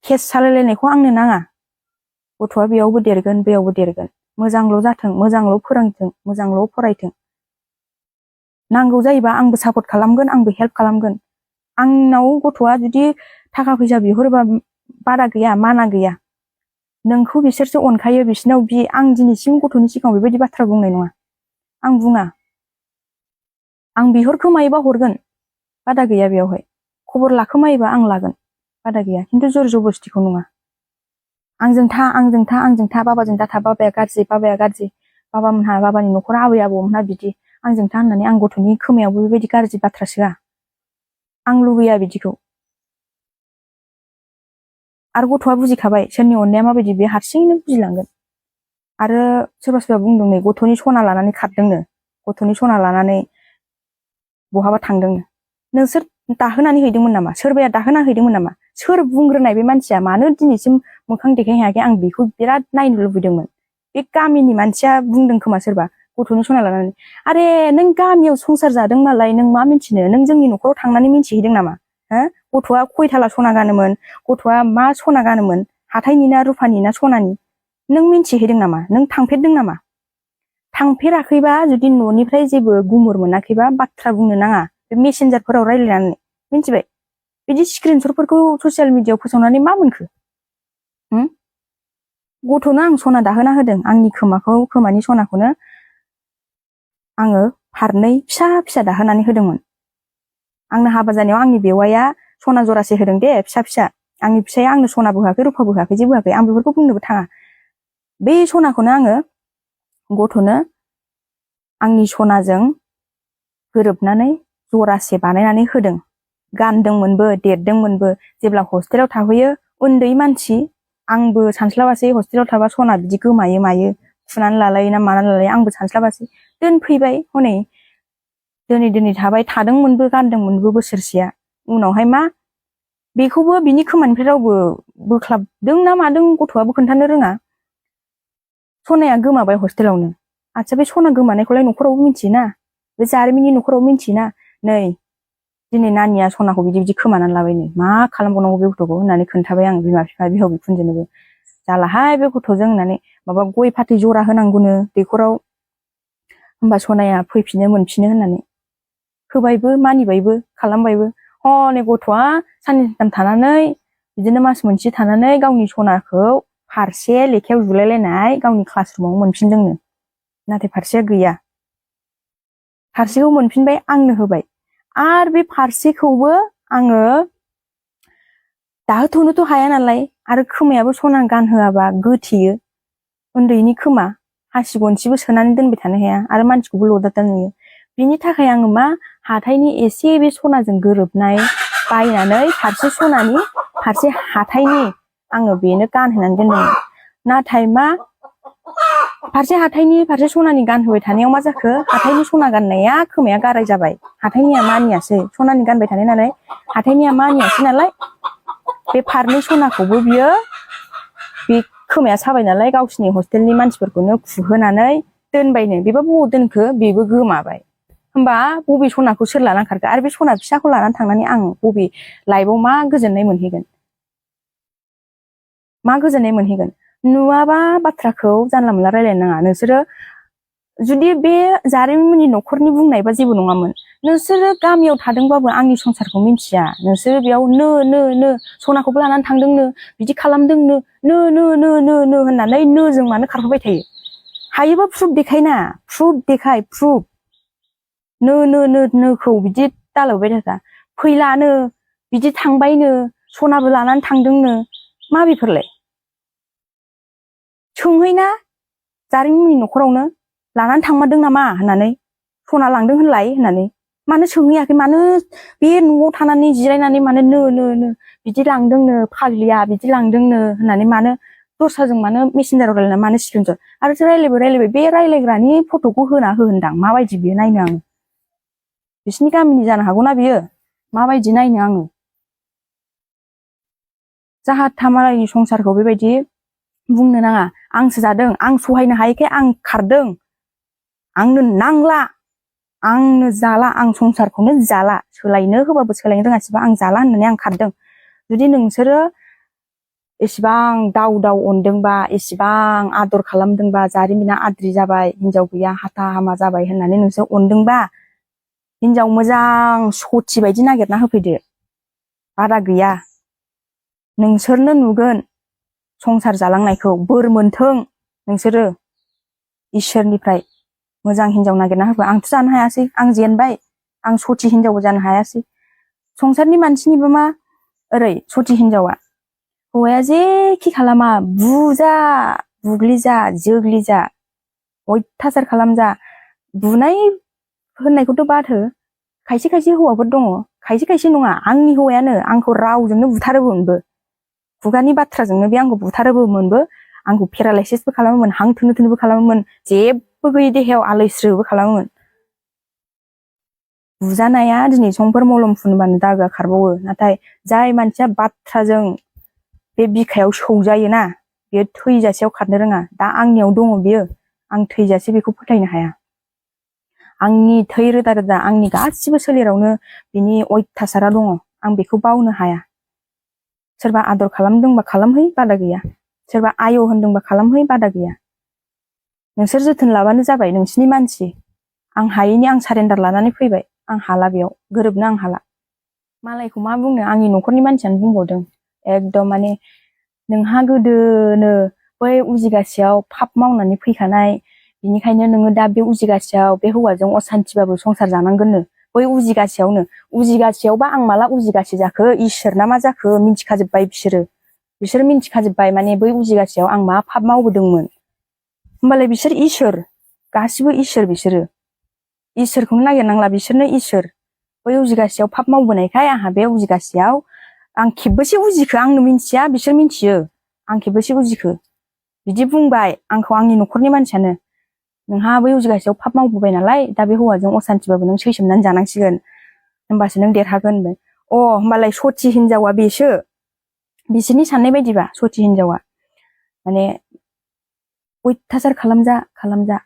केस सालायलायनायखौ आंनो नाङा गथ'आ बेयावबो देरगोन बेयावबो देरगोन मोजांल' जाथों मोजांल' फोरोंथों मोजांल' फरायथों नांगौ जायोबा आंबो सापर्ट खालामगोन आंबो हेल्प खालामगोन आंनाव गथ'आ जुदि थाखा फैसा बिहरोबा बादा गैया माना गैया नोंखौ बिसोरसो अनखायो बिसिनाव बि आं दिनैसिम गथ'नि सिगाङाव बेबायदि बाथ्रा बुंनाय नङा आं बुङा आं बिहरखोमायोबा हरगोन बादा गैया बेयावहाय खबर लाखोमायोबा आं लागोन बादा गैया खिन्थु जर जबस्तिखौ नङा आंजों था बाबाजों दाथा बाबाया गाज्रि बाबामोनहा बाबानि न'खरा आबै आबौमोनहा बिदि आंजों था होननानै आं गथ'नि खोमायावबो बेबायदि गाज्रि बाथ्रा सोआ आं लुबैया बिदिखौ आरो गथ'आ बुजिखाबाय सोरनि अननाया माबायदि बे हारसिङैनो बुजिलांगोन आरो सोरबा सोरबा बुंदों नै गथ'नि सना लानानै खारदोंनो गथ'नि सना लानानै बहाबा थांदोंनो नोंसोर दाहोनानै हैदोंमोन नामा सोरबाया दाहोना हैदोंमोन नामा सोर बुंग्रोनाय बे मानसिया मानो दिनैसिम मोखां देखायनो हायाखै आं बेखौ बिराद नायनो लुबैदोंमोन बे गामिनि मानसिया बुंदों खोमा सोरबा गथ'नि सना लानानै आरे नों गामियाव संसार जादों नालाय नों मा मिथिनो नों जोंनि न'खराव थांनानै मिथिहैदों नामा हो गथ'आ खयथाला सना गानोमोन गथ'आ मा सना गानोमोन हाथायनि ना रुफानि ना सनानि नों मिथिहैदों नामा नों थांफेरदों नामा थांफेराखैबा जुदि न'निफ्राय जेबो गुमुर मोनाखैबा बाथ्रा बुंनो नाङा बे मेसेन्जारफोराव रायज्लायनानै मिथिबाय बिदि स्क्रिनशटफोरखौ ससियेल मिडियायाव फोसावनानै मा मोनखो गथ'नो आं सना दाहोना होदों आंनि खोमानि सनाखौनो आङो फारनै फिसा फिसा दाहोनानै होदोंमोन आंनो हाबा जानायाव आंनि बेवाइया सना जरासे होदों दे फिसा फिसा आंनि फिसाया आंनो सनाबो होआखै रुफाबो होआखै जेबो होआखै आं बेफोरखौ बुंनोबो थाङा बे सनाखौनो आङो गथ'नो आंनि सनाजों गोरोबनानै जरासे बानायनानै होदों गानदोंमोनबो देरदोंमोनबो जेब्ला हस्टेलाव थाहैयो उन्दै मानसि आंबो सानस्लाबासै हस्टेलाव थाबा सना बिदि गोमायो मायो फुनानै लालायो ना मानानै लालायो आंबो सानस्लाबासै दोनफैबाय हनै दोनै थाबाय थादोंमोनबो गानदोंमोनबो बोसोरसेया उनावहाय मा बेखौबो बिनि खोमानिफ्राय रावबो बोख्लाबदों ना मादों गथ'आबो खोन्थानो रोङा सनाया गोमाबाय हस्टेलावनो आच्छा बे सना गोमानायखौलाय न'खरावबो मिथियोना बे जारिमिननि न'खराव मिथियोना नै दिनै नानिया सनाखौ बिदि खोमानानै लाबायनो मा खालामबावनांगौ बे गथ'खौ होननानै खोन्थाबाय आं बिमा बिफा बिहाव बिखुनजोनोबो जालाहाय बे गथ'जों होननानै माबा गय फाथै जरा होनांगौनो दैखराव होमबा सनाया फैफिनो मोनफिनो होननानै होबायबो मानिबायबो खालामबायबो हनै गथ'आ साननै सानथाम थानानै बिदिनो मास मोनसे थानानै गावनि सनाखौ फारसे लेखायाव जुलायलायनाय गावनि क्लास रुमाव मोनफिनदोंनो नाथाय फारसेया गैया फारसेखौ मोनफिनबाय आंनो होबाय आरो बे फारसेखौबो आङो दाहोथ'नोथ' हाया नालाय आरो खोमायाबो सना गानहोआबा गोथेयो उन्दैनि खोमा हासि गनसिबो सोनानै दोनबाय थानो हाया आरो मानसिखौबो लदादा नुयो बिनि थाखाय आङो मा हाथायनि एसे बे सनाजों गोरोबनाय बायनानै फारसे सनानि फारसे हाथायनि आङो बेनो गानहोनानै दोनदोंमोन नाथाय मा फारसे हाथायनि फारसे सनानि गानहोबाय थानायाव मा जाखो हाथायनि सना गाननाया खोमाया गाराय जाबाय हाथायनिया मानियासै सनानि गानबाय थानाय नालाय हाथायनिया मानियासै नालाय बे फारनै सनाखौबो बियो बे खोमाया साबाय नालाय गावसिनि हस्टेलनि मानसिफोरखौनो खुहोनानै दोनबायनो बेबा बबाव दोनखो बेबो गोमाबाय होमबा बबे सनाखौ सोर लानानै खारखो आरो बे सना फिसाखौ लानानै थांनानै आं बबे लाइफआव मा गोजोननाय मोनहैगोन नुवाबा बाथ्राखौ जानला मोनला रायलायनो नाङा नोंसोरो जुदि बे जारिमिननि न'खरनि बुंनायबा जेबो नङामोन नोंसोरो गामियाव थादोंबाबो आंनि संसारखौ मिथिया नोंसोरो बेयाव नो सनाखौबो लानानै थांदोंनो बिदि खालामदोंनो नो होननानै जों मानो खारफाबाय थायो हायोबा प्रुफ देखायना प्रुफ नोखौ बिदि दालायबाय थाखा फैलानो बिदि थांबायनो सनाबो लानानै थांदोंनो मा बेफोरलाय सोंहैना जारिमिननि न'खरावनो लानानै थांमारदों नामा होननानै सना लांदों होनलाय होननानै मानो सोंहैयाखै मानो बे न'आव थानानै जिरायनानै मानो नो बिदि लांदोंनो फाग्लिया बिदि लांदोंनो होननानै मानो दस्राजों मानो मेसेन्जाराव रायलायना मानो स्क्रिनशट आरो रायलायबाय बे रायलायग्रानि फट'खौ होना होनदां माबायदि बियो नायनो आङो बिसिनि गामिनि जानो हागौना बियो माबायदि नायनो आङो जाहाथा मालायनि संसारखौ बेबायदि बुंनो नाङा आंसो जादों आं सहायनो हायैखाय आं खारदों आंनो नांला आंनो जाला आं संसारखौनो जाला सोलायनो होबाबो सोलायनो रोङासैबा आं जाला होननानै आं खारदों जुदि नोंसोरो एसेबां दाव अनदोंबा एसेबां आदर खालामदोंबा जारिमिना आद्रि जाबाय हिनजाव गैया हाथा हामा जाबाय होननानै नोंसोर अनदोंबा हिनजाव मोजां सथि बायदि नागिरना होफैदो बादा गैया नोंसोरनो नुगोन संसार जालांनायखौ बोर मोनथों नोंसोरो इसोरनिफ्राय मोजां हिनजाव नागिरना होबा आंथ' जानो हायासै आं जेनबाय आं सथि हिनजावबो जानो हायासै संसारनि मानसिनिबो मा ओरै सथि हिनजावा हौवाया जेखि खालामा बुजा बुग्लिजा जोग्लिजा अयथासार खालामजा बुनाय होननायखौथ' बाद हो खायसे खायसे हौवाफोर दङ खायसे नङा आंनि हौवायानो आंखौ रावजोंनो बुथारोमोनबो खुगानि बाथ्राजोंनो बे आंखौ बुथारोबोमोनबो आंखौ पेरालाइसिसबो खालामोमोन हां थोनो खालामोमोन जेबो गैयै देहायाव आलायस्रोबो खालामोमोन बुजानाया दिनै समफोर मलम फुनबानो दागोआ खारबावो नाथाय जाय मानसिया बाथ्राजों बे बिखायाव सौजायोना बेयो थैजासेयाव खारनो रोङा दा आंनियाव दङ बियो आं थैजासे बेखौ फोथायनो हाया आंनि थै रोदा आंनि गासिबो सोलेरावनो बिनि अयथासारा दङ आं बेखौ बावनो हाया सोरबा आदर खालामदोंबा खालामहै बादा गैया सोरबा आय होनदोंबा खालामहै बादा गैया नोंसोर जोथोन लाबानो जाबाय नोंसिनि मानसि आं हायैनि आं सारेन्डार लानानै फैबाय आं हाला बेयाव गोरोबनो आं हाला मालायखौ मा बुंनो आंनि न'खरनि मानसियानो बुंबावदों एकदम माने नोंहा गोदोनो बै उजिगासेयाव पाप मावनानै फैखानाय बिनिखायनो नोङो दा बे उजिगासेयाव बे हौवाजों असान्थिबाबो संसार जानांगोननो बै उजिगासेयावबा आं माला उजिगासे जाखो इसोर ना मा जाखो मिन्थिखाजोब्बाय बिसोर मिन्थिखाजोब्बाय माने बै उजिगासेयाव आं मा पाप मावबोदोंमोन होमबालाय बिसोर इसोर गासिबो इसोर बिसोरो इसोरखौनो नागिरनांला बिसोरनो इसोर बै उजिगासेयाव पाप मावबोनायखाय आंहा बे उजिगासेयाव आं खेबबेसे उजिखो आंनो मिन्थिया बिसोर मिन्थियो आं खेबबेसे उजिखो बिदि बुंबाय आंखौ आंनि न'खरनि मानसियानो नोंहा बै उजिगासेयाव पाप मावबोबाय नालाय दा बे हौवाजों असान्थिबाबो नों सैसोमनानै जानांसिगोन होमबासो नों देरहागोन होनबाय होमबालाय सथि हिनजावा बेसो बिसोरनि साननाय बायदिबा सथि हिनजावा माने अयथासार खालामजा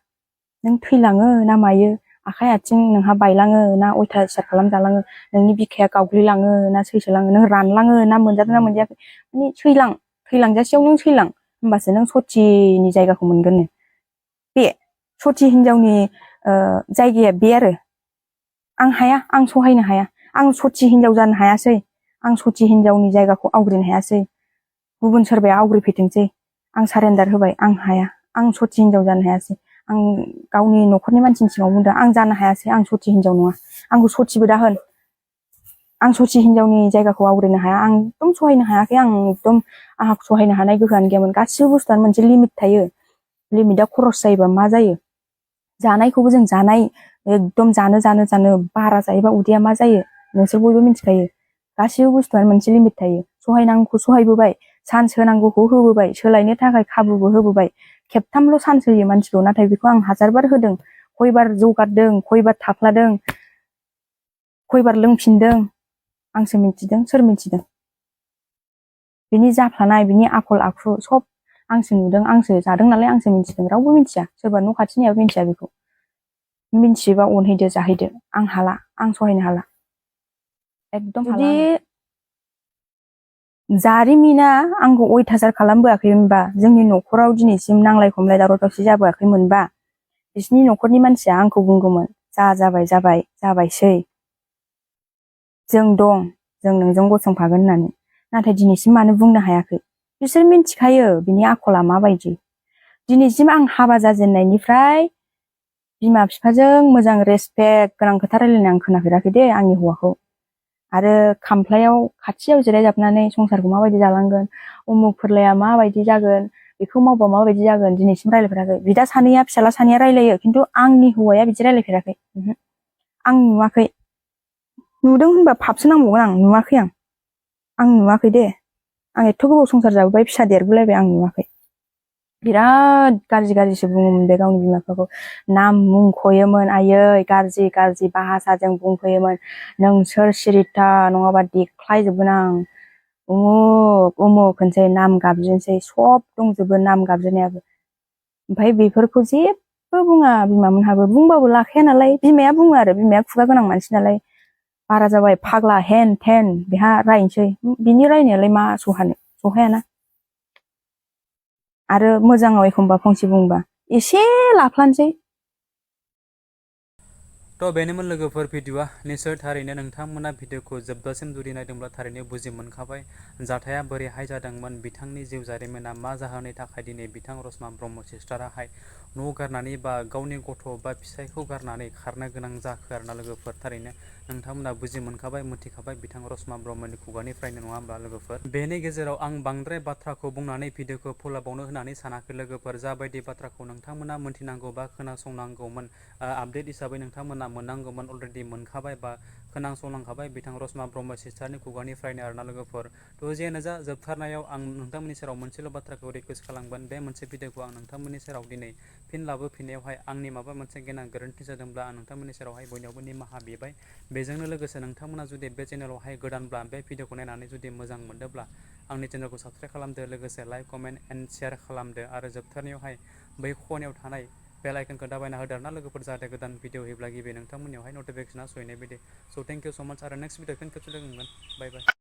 नों थैलाङो ना मायो आखाइ आथिं नोंहा बायलाङो ना अयथासार खालामजालाङो नोंनि बिखाया गावग्लिलाङो ना सैसोलाङो नों रानलाङो ना मोनजादों ना मोनजायाखै माने थैलांजासेयाव नों थैलां होमबासो नों सथिनि जायगाखौ मोनगोन बे सथि हिनजावनि जायगाया बे आरो आं हाया आं सहायनो हाया आं सथि हिनजाव जानो हायासै आं सथि हिनजावनि जायगाखौ आवग्रिनो हायासै गुबुन सोरबाया आवग्रिफैथोंसै आं सारेन्डार होबाय आं हाया आं सथि हिनजाव जानो हायासै आं गावनि न'खरनि मानसिनि सिगाङाव बुंदों आं जानो हायासै आं सथि हिनजाव नङा आंखौ सथिबो दाहोन आं सथि हिनजावनि जायगाखौ आवग्रिनो हाया आं एकदम सहायनो हायाखै आंहा सहायनो हानाय गोहोआनो गैयामोन गासिबो बुस्थुआनो मोनसे लिमिट थायो लिमिटआ खरस जायोबा मा जायो जानायखौबो जों जानाय एकदम जानो बारा जायोबा उदैया मा जायो नोंसोर बयबो मिथिखायो गासिबो बुस्थुआनो मोनसे लिमिट थायो सहायनांगौखौ सहायबोबाय चान्स होनांगौखौ होबोबाय सोलायनो थाखाय खाबुबो होबोबाय खेबथामल' चान्स होयो मानसिखौ नाथाय बेखौ आं हाजारबार होदों खयबार जौगारदों खयबार थाफ्लादों खयबार लोंफिनदों आंसो मिथिदों सोर मिथिदों बिनि जाफ्लानाय बिनि आखल आखु सब आंसो नुदों आंसो जादों नालाय आंसो मिथिदों रावबो मिथिया सोरबा न' खाथिनियाबो मिथिया बेखौ मिथियोबा अनहैदो जाहैदो आं हाला आं सहायनो हाला एकदम जुदि जारिमिना आंखौ अयथासार खालामबोआखैमोनबा जोंनि न'खराव दिनैसिम नांलाय खमलाय दावराव दावसि जाबोआखैमोनबा बिसिनि न'खरनि मानसिया आंखौ बुंगौमोन जाबायसै जों दं जों नोंजों गसंफागोन होननानै नाथाय दिनैसिम मानो बुंनो हायाखै बिसोर मिन्थिखायो बिनि आखला माबायदि दिनैसिम आं हाबा जाजेननायनिफ्राय बिमा बिफाजों मोजां रेसपेक्ट गोनां खोथा रायलायनाय आं खोनाफेराखै दे आंनि हौवाखौ आरो खामफ्लायाव खाथियाव जिरायजाबनानै संसारखौ माबायदि जालांगोन उमुक फोरलाया माबायदि जागोन बेखौ मावबा माबायदि जागोन दिनैसिम रायलायफेराखै। बिदा सानैया फिसाला सानैया रायलायो खिन्थु आंनि हौवाया बिदि रायलायफेराखै। आं नुवाखै। नुदों होनबा पापसो नांबावगोन आं नुवाखै आं नुवाखै दे। आं एथ' गोबाव संसार जाबोबाय फिसा देरबोलायबाय आं नुवाखै। बिराद गाज्रि गाज्रिसो बुङोमोन बे गावनि बिमा बिफाखौ। नाम मुंख'योमोन आयै गाज्रि गाज्रि भाषाजों बुंफैयोमोन। नोंसोर सिरिथा नङाबा देख्लायजोबगोन आं। उमुक उमुक होनसै नाम गाबज्रिनोसै सब दंजोबो नाम गाबज्रिनायाबो। ओमफ्राय बेफोरखौ जेबो बुङा बिमामोनहाबो बुंबाबो लाखाया नालाय। बिमाया बुङो आरो बिमाया खुगा गोनां मानसि नालाय। बारा जाबाय फाग्ला हेन थेन बेहा रायनोसै। बिनि रायनायालाय मा सहानो सहायाना। आरो मोजाङाव एखमबा फंसे बुंबा एसे लाफ्लानोसै। थ' बेनोमोन लोगोफोर भिडिअआ निसय थारैनो नोंथांमोना भिडिअखौ जोबजासिम जुदि नायदोंब्ला थारैनो बुजि मोनखाबाय जाथाया बोरैहाय जादोंमोन, बिथांनि जिउ जारिमिना मा जाहोननि थाखाय दिनै बिथां रसमा ब्रह्म सिस्टाराहाय न' गारनानै बा गावनि गथ' बा फिसायखौ गारनानै खारनो गोनां जाखो आरोना लोगोफोर। थारैनो नोंथांमोना बुजि मोनखाबाय मिथिखाबाय बिथां रसमा ब्रह्मनि खुगानिफ्रायनो, नङा होमब्ला लोगोफोर। बेनि गेजेराव आं बांद्राय बाथ्राखौ बुंनानै भिडिअखौ फोलावबावनो होननानै सानाखै लोगोफोर। जाबायदि बाथ्राखौ नोंथांमोना मोनथिनांगौ बा खोनासंनांगौमोन, आपडेट हिसाबै नोंथांमोना मोननांगौमोन अलरेडि मोनखाबाय बा खोनासंलांखाबाय बिथां रसमा ब्रह्म सिस्टारनि खुगानिफ्रायनो आरोना लोगोफोर। थ' जियानो जा जोबथारनायाव आं नोंथांमोननि सेराव मोनसेल' बाथ्राखौ रिकुवेस्ट खालामगोन, बे मोनसे भिडिअखौ आं नोंथांमोननि सेराव दिनै फिन लाबोफिननायावहाय आंनि माबा मोनसे गेना गोरोन्थि जादोंब्ला आं नोंथांमोननि सेरावहाय बयनियावबो निमाहा बिबाय। बेजोंनो लोगोसे नोंथांमोना जुदि बे चेनेलावहाय गोदानब्ला बे भिडिअखौ नायनानै जुदि मोजां मोनदोंब्ला आंनि चेनेलखौ साबसक्राइब खालामदो, लोगोसे लाइक कमेन्ट एन्ड शेयार खालामदो आरो जोबथारनायावहाय बै खनायाव थानाय बेल आइकनखौ दाबायना होदो आरोना लोगोफोर, जाहाथे गोदान भिडिअ होयोब्ला गिबि नोंथांमोननियावहाय नटिफिकेसना सहैनाय बायदि। स' थेंक इउ स' माच आरो नेक्स्ट भिडिअ फिन खेबसे लोगो मोनगोन। बाय बाय।